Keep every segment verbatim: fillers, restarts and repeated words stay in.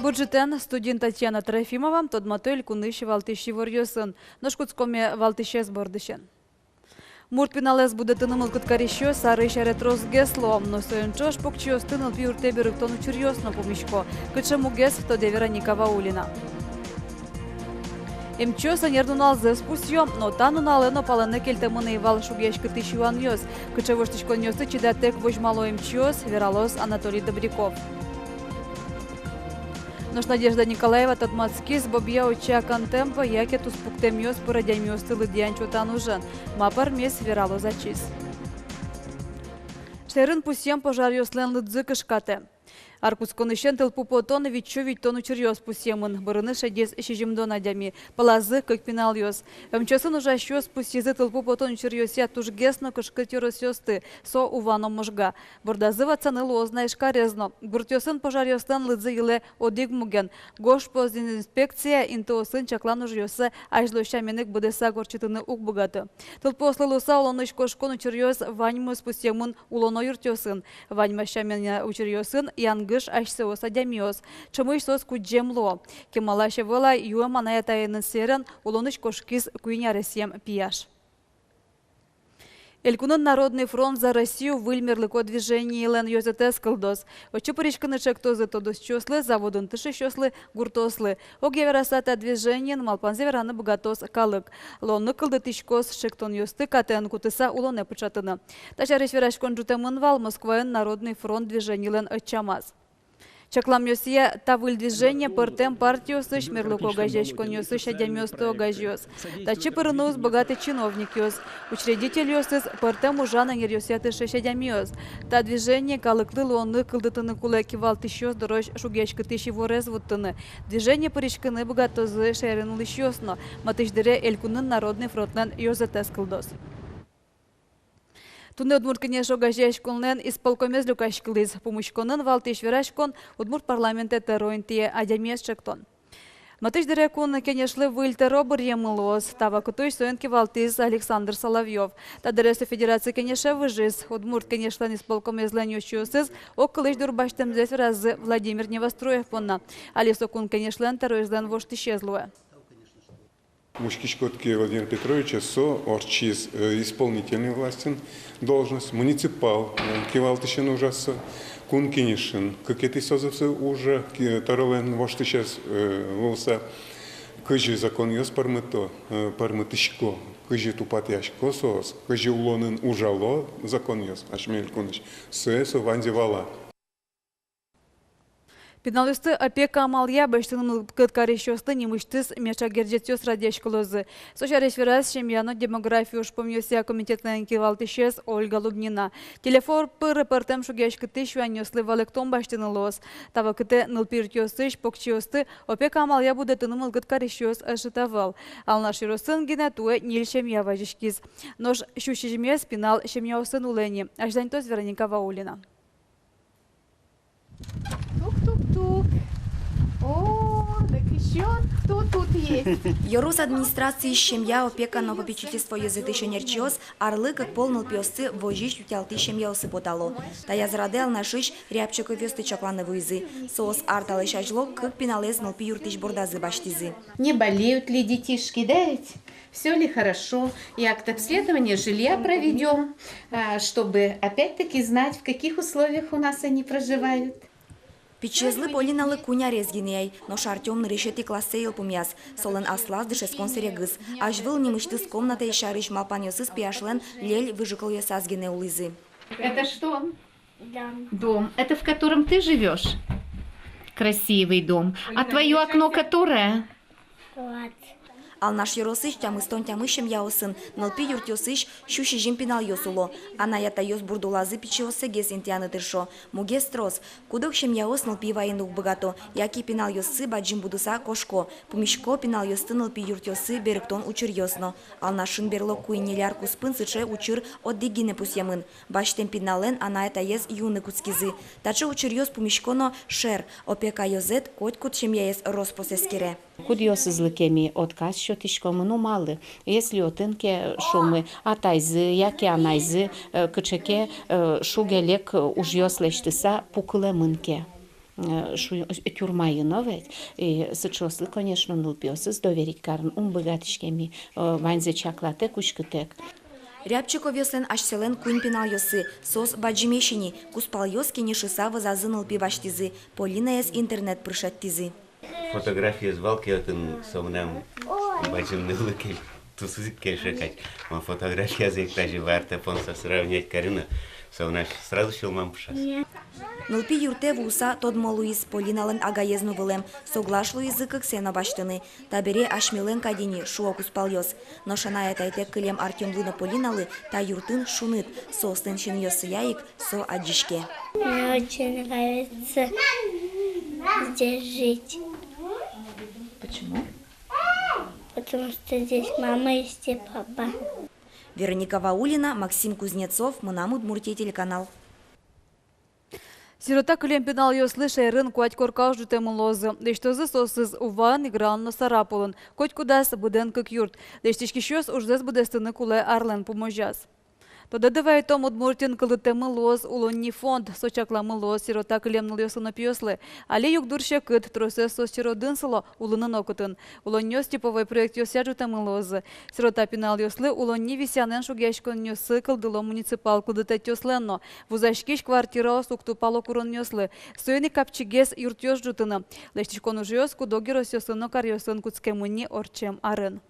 Бур ӝытэн! Студиын Татьяна Трофимова. Тодмато элькунысь валтӥсь иворъёсын. Нош кутскоме валтӥсез бордысен. Мурт пиналэз будэтыны мылкыд карисьёс арысь аре тросгес луо. Но соин ӵош покчиосты нылпи юртэ берыктон учыръёс но пумисько. Кыӵе мугез, тодэ Вероника Ваулина. Эмчиос ӧнер нуналзэс пусъё. Но та нуналэ но палэнэ кельтэмын ӧй вал шугъяськытӥсь юанъёс. Кыӵе воштӥськонъёсты чидатэк возьмало эмчиос, вералоз Анатолий Добряков. Нош Надежда Николаева тодматскиз, бобья-уча контент-а, яке туспуктэмъёс пыр адямиосты лыдъян-чотан ужен. Ма пӧрмиз, вералоз ачиз. Шаерын пусъем пожаръёслэн лыдзы кышкатэ. Ар кутсконысен тылпу потон, витьсю витьтон учыръёс пусъемын. Бырыны шедиз сизьымдон адями, пӧлазы кык пиналъёс. Эмчиосын ужасьёс пусйизы тылпу потон учыръёсъя тужгес но кышкыт ёросъёсты, со Ува но Можга. Бордазы ватсаны луоз на Ижкарез но. Гуртъёсын пожаръёслэн лыдзы йылэ одӥг муген. Гожпоз инспекция интыосын чаклан ужъёссэ азьло сямен ик быдэсак ортчытыны уг быгаты. Тылпуослы луыса улонысь кошкон учыръёс ваньмыз пусъемын улоно юртъёсын. Ваньмаз сямен учыръёсын янгыш асьсэос адямиос. Ӵемысь соос кудӟем луо. Кемалась ӧвӧл ай, юэм анай-атаеныз сэрен улонысь кошкиз куинь аресъем пияш. Элькунын «Народный фронт за Россию» выль мерлыко движениелэн ёзэтэз кылдоз. Отчы пыриськыны чектозы тодосчиослы, заводын тыршисьёслы, гуртоослы. Огъя вераса, та движениен малпанзэ вераны быгатоз калык. Луонлык кылдытӥськоз чектонъёсты катэн кутыса улонэ пыӵатыны. Та сярысь вераськон ӝутэмын вал Москваын «Народный фронт» движениелэн ӧтчамаз. Чакламъёсъя, та выль движение пӧртэм партиосысь, мерлыко огазеяськонъёсысь адямиосты огазеяз. Татчы пырыны уз быгаты чиновникъёс, учредительёсыз пӧртэм ужан ӧнеръёсъя тыршись адямиос. Та движение калыклы луонлык кылдытыны кулэ кивалтӥсьёс дорозь шугъяськытӥсь иворез вуттыны. Движение пыриськыны быгатозы шаерын улӥсьёс но. Матысь дыре элькунын «Народный фронтлэн» ёзэтэз кылдоз. Туннэ Удмурт Кенеш огазеяськонлэн исполкомез люкаськылӥз. Пумиськонын валтӥсь вераськон — удмурт парламентэ тӧро интые адямиез чектон. Матысь дыре Кун Кенешлы выль тӧро быръемын луоз. Та вакытысь соин кивалтӥз Александр Соловьёв. Та дыре со Федераци Кенеше выжиз. Удмурт Кенешлэн исполкомезлэн ёзчиосыз огкылысь дурбасьтэмзэс веразы Владимир Невоструев понна. Али со Кун Кенешлэн тӧроезлэн воштӥсез луэ. Учкиськод ке, Владимир Петрович, со ортчиз, э, исполнительной властьын должность, муниципал, э, кивалтӥсен ужаз со, Кун Кенешын кыкетӥ созывзэ ужа, ки-, тӧролэн воштӥсез, э, луыса. Кызьы законъёс пӧрмыто, э, пӧрмытӥсько, кызьы тупатъясько соос, кызьы улонын ужало законъёс асьме элькунысь, сое со ваньзэ вала. Пиналъёсты опека амалъя басьтыны мылкыд карисьёслы нимысьтыз меӵак герӟетъёс радъяськылозы. Со сярысь вераз семья но демография ужпумъёсъя комитетлэн кивалтӥсез Ольга Лубнина. Телефон пыр пӧртэм шугъяськытӥсь юанъёслы валэктон басьтыны луоз. Та вакытэ нылпи юртъёсысь покчиосты опека амалъя будэтыны мылкыд карисьёс ӧжыт ӧвӧл. Алнаш ёросын гинэ туэ ньыль семья вазиськиз. Нош сю сизьымез пинал семьяосын улэ ни. Азьланьтоз Вероника Ваулина. Тук-тук-тук. О, так ещё кто тут есть? Ёрос администрациысь семья, опека но попечительство ёзэтысь ӧнерчиос арлы кык пол нылпиосты возись-утялтӥсь семьяосы потало. Таяз радэ Алнашысь Рябчиковъёсты чакланы вуизы. Соос ар талэсь азьло кык пиналэз нылпи юртысь бордазы басьтӥзы. Не болеют ли детишки, да ведь? Всё ли хорошо? И акт обследования жилья проведём, а, чтобы опять-таки знать, в каких условиях у нас они проживают. Пичиезлы Полиналы куинь арес гинэ ай, нош Артём нырысетӥ классэ йылпумъяз. Солэн аслаз дышетскон сэрегыз. Азьвыл нимысьтыз комнатаысь сярысь малпанъёсыз пияшлэн льӧль выжыкылъёсаз гинэ улӥзы. Это что? Дом. Дом. Это в котором ты живёшь? Красивый дом. А твоё окно которое? Вот. Алнаш ёросысь тямыстон тямыс семьяосын нылпи юртъёсысь сю сизьым пиналъёс уло. Анай-атайёс бурд улазы пичиоссэгес интыяны тыршо. Мугез трос. Куд-ог семьяос нылпи вайыны уг быгато, яке пиналъёссы бадӟым будыса кошко. Пумисько пиналъёсты нылпи юртъёсы берыктон учыръёс но. Алнашын берло куинь-ньыль ар куспын сыӵе учыр одӥг гинэ пусъемын. Басьтэм пиналлэн анай-атаез юыны кутскизы. Таӵе учыръёс пумисько но шер. Опека ёзэт котькуд семьяез рос-прос эскере. Кудъёсызлы ке ми отказ сётӥськомы, ну, малы? Если отын ке, шуомы, атайзы яке анайзы, э, кыӵе ке, э, шуг-лек, э, ужъёс лэсьтыса пукылэмын ке. Э, шуи-, тюрмаи но ведь. И сыӵеослы, конечно, нылпиосыз доверить карыны ум быгатӥське ми, э, ваньзэ чаклатэк, учкытэк. Рябчиковъёслэн асьсэлэн куинь пиналъёссы, соос бадӟымесь ини, кузпалъёс кенешыса вӧзазы нылпи басьтӥзы, Полинаез интернет пыр шедьтӥзы. Фотографиез вал ке отын, со мынам бадӟым ныллы кельше, тусыз ик кельше кадь. Мон фотографиязэ ик тазьы варта понса сравнять кари но, со мынам сразу сюлмам пушаз. Нылпи юртэ вуыса тодмо луиз, Полиналэн агаез но вылэм, соглаш луизы кыксэ но басьтыны. Табере асьмелэн кадь ини, шуо кузпалъёс. Нош анай-атайтэк кылем Артёмлы но Полиналы та юртын шуныт, соослэн синъёссыя ик со адӟиське. Мне очень нравится здесь жить. Почему? Потому что здесь мама есть и папа. Вероника Ваулина, Максим Кузнецов, «Мынам Удмуртие» телеканал. Сирота кылем пиналъёслы шаерын куать коркаос ӝутэмын луозы. Лэсьтозы соосыз Уваын, Играын но Сарапулын. Котькудаз быдэн кык юрт. Лэсьтӥськисьёс ужзэс быдэстыны кулэ арлэн пумозяз. Тодады вайытом, Удмуртиын кылдытэмын луоз улонни фонд. Со чакламын луоз сирота кылем нылъёслы но пиослы. Али югдур секыт, тросэз соос черодын сыло, улыны нокытын. Улонниос типовой проектъёсъя ӝутэмын луозы. Сирота пиналъёслы улонни висъянэн шугъяськонъёссы кылдыло муниципал кылдытэтъёслэн но. Вузаськись квартираос уг тупало куронъёслы. Соин ик капчигес юртъёс ӝутыны. Лэсьтӥськон ужъёс куд-ог ёросъёсын но каръёсын кутскемын ни ортчем арын.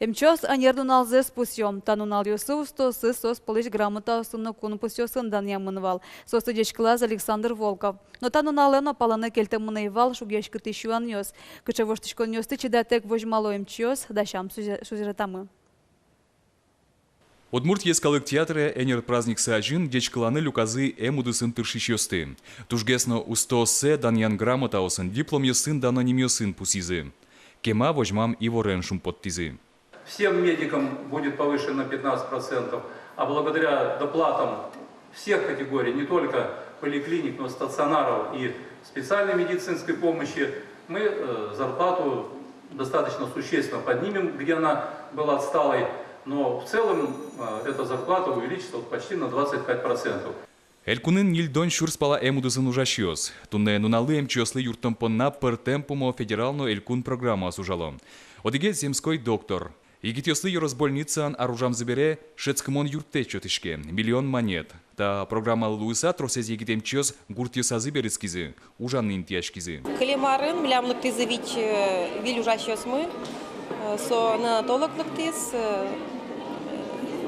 Эмчиос ӧнер нуналзэс пусъё. Та нуналъёсы устоосыз соос пӧлысь грамотаосын но кунпусъёсын данъямын вал. Соосты ӟечкылаз Александр Волков. Но та нуналэ но палэнэ кельтэмын ӧй вал шугъяськытӥсь юанъёс. Кыӵе воштӥськонъёсты чидатэк возьмало эмчиос, дасям сюже-, сюжетамы. Удмурт йӧскалык театре ӧнер праздниксы азьын ӟечкыланы люказы эм удысын тыршисьёсты. Тужгес но устооссэ данъян грамотаосын, дипломъёсын дано нимъёсын пусйизы. Кема возьмам иворен шумпоттӥзы. Всем медикам будет повышено на пятнадцать процентов, а благодаря доплатам всех категорий, не только поликлиник, но и стационаров и специальной медицинской помощи, мы, э, зарплату достаточно существенно поднимем, где она была отсталой, но в целом, э, эта зарплата увеличится вот почти на двадцать пять процентов. Элькунын ньыльдон сюрс пала эм удысын ужасьёс. Туннэ нуналлы эмчиослы юрттон понна пӧртэм пумо федерал но элькун программаос ужало. Одӥгез — «Земской доктор». Егитъёслы ёрос больницаын ар ужамзы бере шӧдскымон юрттэт сётӥське, миллион манет. Та программалы луыса тросэз егит эмчиос гуртъёсазы берытскизы, ужаны интыяськизы. Кылем арын милям лыктӥзы вить, э, выль ужасьёсмы. Э, со неонатолог лыктӥз, э,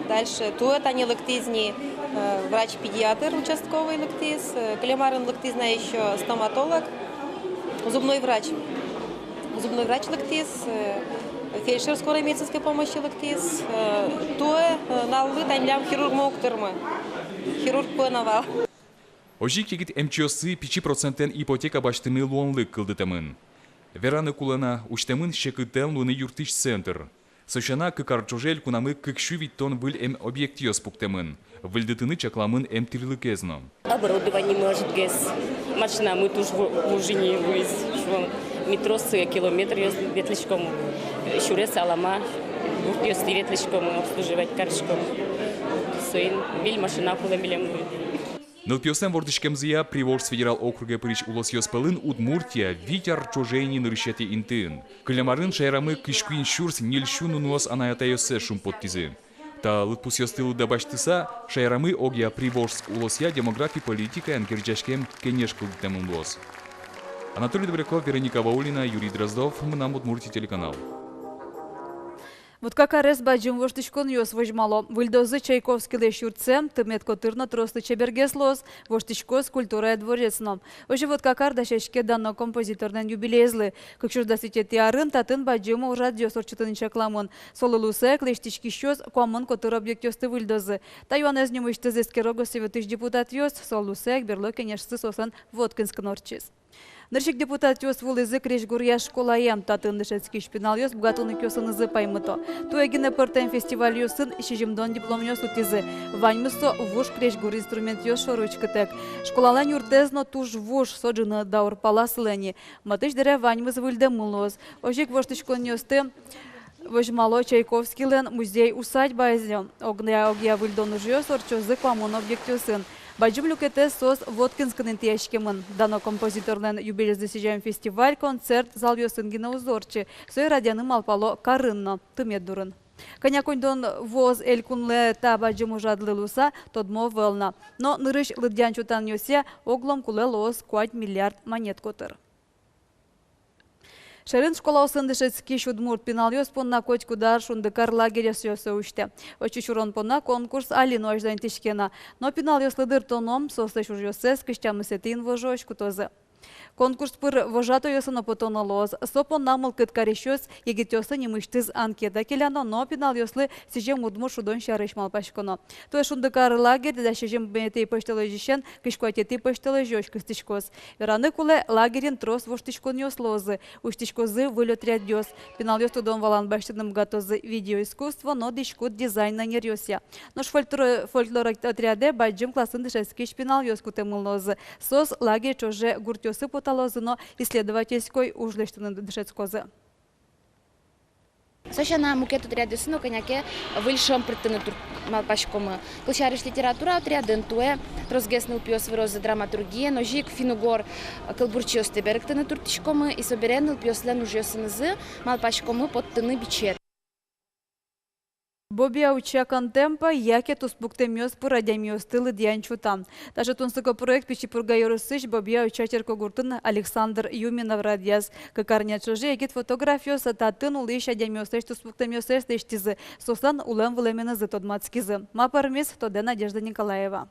дальше туэ тани лыктӥз ни, э, врач-педиатр участковый лыктӥз, э, кылем арын лыктӥз на ещё стоматолог, зубной врач. Зубной врач лыктӥз, э, фельдшер скорой медицинской помощи лыктӥз, э, туэ, э, нуналлы тани милям хирургмы уг тырмы. Хирург куэ но вал. Озьы ик егит эмчиослы пичи процентэн ипотека басьтыны луонлык кылдытэмын. Вераны кулэ на, усьтэмын секытэн луыны юрттӥсь центр. Со сяна, кык ар ӵоже элькунамы кык сю витьтон выль эм объектъёс пуктэмын. Выльдытыны чакламын эмтӥрлыкез но. Оборудованимы ӧжытгес, машинамы туж ву-, вуж ини вуиз, шуом, метросы километръёс ветлӥськомы, сюрес алама гуртъёстӥ ветлӥськомы, обслуживать кариськомы. Соин выль машина кулэ милемлы. Нылпиослэн вордӥськемзыя Приволжск федерал округе пырись улосъёс пӧлын Удмуртия вить ар ӵоже ини нырысетӥ интыын. Кылем арын шаерамы кызь куинь сюрс ньыль сю нуныос анай-атайёссэс шумпоттӥзы. Та лыдпусъёсты лыдэ басьтыса, шаерамы огъя Приволжск улосъя демографи политикаен герӟаськем кенеш кылдытэмын луоз. Анатолий Добряков, Вероника Ваулина, Юрий Дроздов, «Мынам Удмуртие» телеканал. Воткакарез бадӟым воштӥськонъёс возьмало. Выльдозы Чайковскийлэсь юртсэ, тымет котыр но трослы чебергес луоз, воштӥськоз культурая дворец но. Озьы Воткакар дасяське дано композиторлэн юбилеезлы. Кык сюрс дас витетӥ арын татын бадӟым ужрадъёс ортчытыны чакламын. Солы луысаек лэсьтӥськисьёс куамын котыр объектъёсты выльдозы. Та юанэз нимысьтыз эскеро Госсоветысь депутатъёс, солы луысаек берло кенешсы соослэн Воткинскын ортчиз. Нырысь ик депутатъёс вуылӥзы крезьгуръя школае. Татын дышетскись пиналъёс быгатонлыкъёсынызы паймыто. Туэ гинэ пӧртэм фестивальёсын сизьымдон дипломъёс утӥзы. Ваньмыз со вуж крезьгур инструментъёс шоры учкытэк. Школалэн юртэз но туж вуж, со ӝыны даур пала сылэ ини. Матысь дыре ваньмыз выльдэмын луоз. Озьы ик воштӥськонъёсты возьмало Чайковскийлэн музей-усадьбаез но. Огъя, огъя выльдон ужъёс ортчозы куамын объектъёсын. Бадӟым люкетэз соос Воткинскын интыяськемын. Дано композиторлэн юбилейзэ сӥзем фестиваль концерт залъёсын гинэ уз ортчы, сое радъяны малпало карын но, тымет дурын. Кӧня коньдон вуоз элькунлы та бадӟым ужрадлы луыса, тодмо ӧвӧл на. Но нырысь лыдъян-чотанъёсъя оглом кулэ луоз куать миллиард манет котыр. Шерын школаосын дышетскись удмурт пиналъёс понна котькуд ар «Шундыкар» лагерьёсъёс усьтэ. Отчы сюрон понна конкурс али но азьланьтӥське на. Но пиналъёслы дыртоно, соослэсь ужъёссэс кызь тямысэтӥ инвожоозь кутозы. Конкурс пыр вожатойёслы но потоно луоз. Со понна мылкыд карисьёс егитъёслы нимысьтыз анкета келяно но пиналъёслы сӥзем удмурт шудон сярысь малпаськоно. Туэ «Шундыкар» лагерь дас сизьыметӥ пӧсьтолэзьысен кызь куатетӥ пӧсьтолэзёзь кыстӥськоз. Вераны кулэ, лагерьын трос воштӥськонъёс луозы, усьтӥськозы выль отрядъёс. Пиналъёс тодон-валан басьтыны быгатозы видеоискусство но дӥськут дизайн ӧнеръёсъя. Нош фольклор, фольклор отрядэ бадӟым классын дышетскись пиналъёс кутэмын луозы. Соос лагерь ӵоже гуртъёсы поталозы но исследовательской уж лэсьтыны дышетскозы. Со сяна мукет отрядъёсын но кӧня ке выль шӧм пыртыны турт-, малпаськомы. Кылсярысь, литература отрядын туэ тросгес нылпиос вырозы драматургиен, озьы ик финн-угор кылбурчиосты берыктыны турттӥськомы, и собере нылпиослэн ужъёсынызы малпаськомы поттыны бичет. Бобья-уча контемпо яке туспуктэмъёс пыр адямиосты лыдъян-чотан. Таӵе тунсыко проект Пичи Пурга ёросысь Бобья-уча черкогуртын Александр Юминов радъяз. Кык арня ӵоже егит фотографъёс татын улӥсь адямиослэсь туспуктэмъёссэс лэсьтӥзы, соослэн улэм-вылэменызы тодматскизы. Ма пӧрмиз, тодэ Надежда Николаева.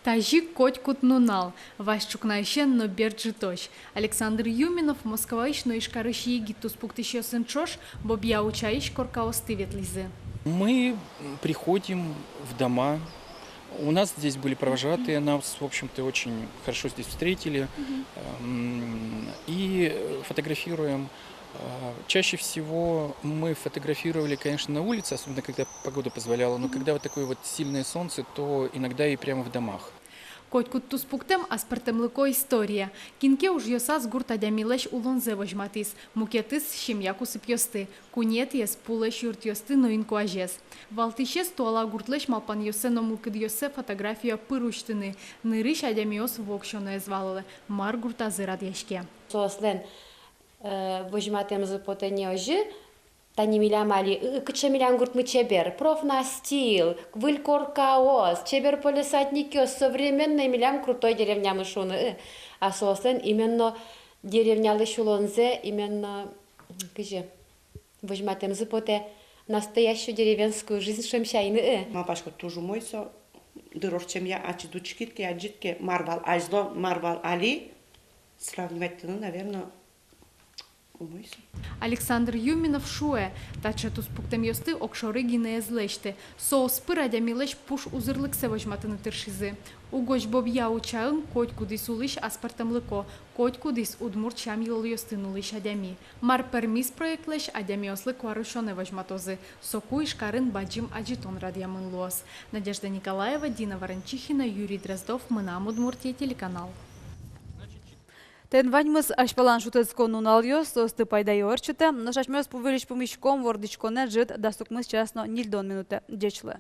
Тазьы котькуд нунал, вазь ӵукнаысен но бер ӝытозь. Александр Юминов Москваысь но Ижкарысь егит туспуктӥсьёсын ӵош Бобья-учаысь коркаосты ветлӥзы. Мы приходим в дома. У нас здесь были провожатые, нас, в общем-то, очень хорошо здесь встретили. М, и, э, фотографируем. А, чаще всего мы фотографировали, конечно, на улице, особенно когда погода позволяла, но когда вот такое вот сильное солнце, то иногда и прямо в домах. Котькуд туспуктэм аспӧртэмлыко история. Кин ке ужъёсаз гурт адямилэсь улонзэ возьматӥз, мукетыз семья кусыпъёсты, куинетӥез пулэсь юртъёсты но инкуазез. Валтӥсез туала гуртлэсь малпанъёссэ но мылкыдъёссэ фотография пыр усьтыны. Нырысь адямиос воксё но ӧз валалэ, мар гуртазы радъяське. Соослэн, э, возьматэмзы потэ ни озьы, тани милям али, ы, кыӵе милям гуртмы чебер, профнастил, выль коркаос, чебер полисадникъёс, современной милям крутой деревнямы шуыны, ы. А соослэн именно деревнялэсь улонзэ, именно, кызьы, возьматэмзы потэ настоящую деревенскую жизнь шуэм сямен, ы. Малпасько, туж умой со, дыр ортчемъя, ачид учкид ке, адӟид ке, мар вал азьло, мар вал али, сравнивать карыны, наверно, умой со. Александр Юминов шуэ, таӵе туспуктэмъёсты огшоры гинэ ӧз лэсьты, соос пыр адямилэсь пуш узырлыксэ возьматыны тыршизы. Угось Бобья-учаын котькудӥз улӥсь аспӧртэмлыко, котькудӥз удмурт сям-йылолъёсты нуллӥсь адями. Мар пӧрмиз проектлэсь, адямиослы куарусёнэ возьматозы. Соку Ижкарын бадӟым адӟытон радъямын луоз. Надежда Николаева, Дина Ворончихина, Юрий Дроздов, «Мынам Удмуртие» телеканал. Тӥни ваньмыз. Азьпалан шутэтскон нуналъёс, соосты пайдаё ортчытэ. Нош асьмеос пу выльысь пумиськом вордӥськонэ ӝыт дас укмыс час но ньыльдон минутэ. Ӟеч луэ.